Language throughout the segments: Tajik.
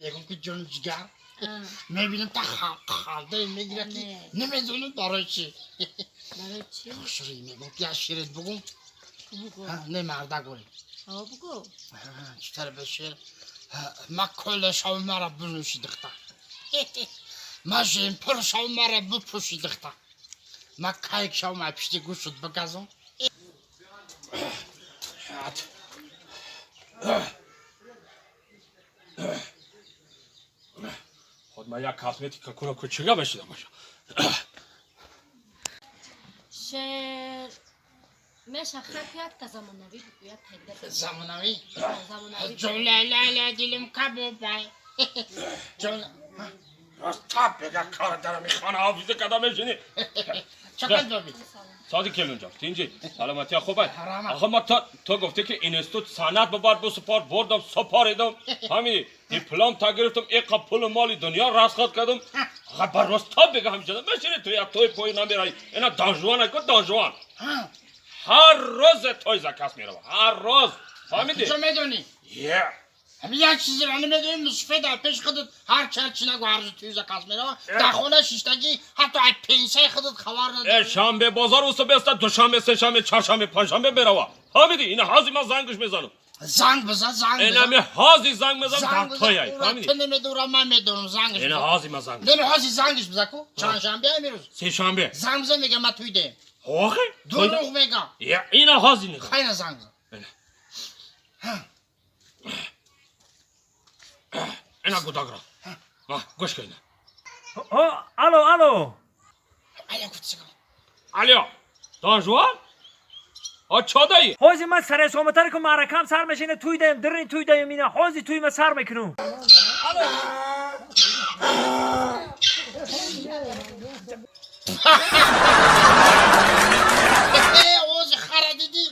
Мегум ки ҷону ҷигар, мебинам та халда мегирад ки намедонам барои чӣ. Барои чӣ? Хушрӯй, мегум ки як шерет бугум. Бугу. Не, марда гӯрем. Ҳо, бугу. Читар ба шер: ма кола шав, мара бинӯши, духта, ма жемпур шав, мара бипӯши, духта, ма кайк шав, ма пишти гӯшут бигазум. Ход ман як косметика кунам, ку чига бешида боша. Шер меша хак якта замонавӣ бугу, як теда. Замонавӣ? Замонавӣ. Ҷон, лайлай, дилим кабобай, ҷон. Роста бега, кара дарами хона ҳофиза када мешини. Чакал доби. Сади келинҷон, тинҷи, саломатия хубай? Раҳмат. Аха, ма то гуфте ки институт санъат бибар, бисупор, бурдам, супоридам, ҳамин диплом та гирифтам, иқа пулу моли дунё расход кардам. Аха, ба роста бега, ҳамиҷода мешини, ту як той пой намераи. Ина донжуан ко донжуан ҳар рӯз той заказ мерава, ҳар рӯз, фаҳмидӣ? Куҷо медонӣ? Е. Ҳамин як чизеро намедонӣ, мусфе дар пеши худат ҳар чар чи нагу, ҳар рӯз тӯй заказ мерава, дар хона шиштагӣ, ҳатто ай пенсияи худат хабар надорӣ. Шанбе бозор усу беста, душанбе, сешанбе, чаршанбе, панҷшанбе мерава, фаҳмидӣ? Ина ҳози ман зангш мезанам. Занг бизан, занг бизан. Инами ҳози занг мезанам, дар Занг бизан. тояй. Ура Фаҳмидӣ? Ту намедонам, ман медонам, зангш Ина бизан. ҳози ман занг. Не, ҳози зангш бизан ку, чанд шанбе амирӯз? Сешанбе. Занг бизан, мегам, ма туй деем. Охи. Дурӯғ мегам. Ина ҳози нигоҳ. Хайна, занг бизан. Ина. Ина гудагра, гӯш кун, ина. О, алло, алло. Ая, гуфтсигам. Алё, донжуан, а чодаи? Ҳози ман саресоматаре ку, маъракам сар мешина, туй даем, дирни туй даем, ина ҳози туй ма сар мекунум. Ози хара дидӣ,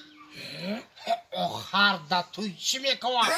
охар да туй чӣ мекунад?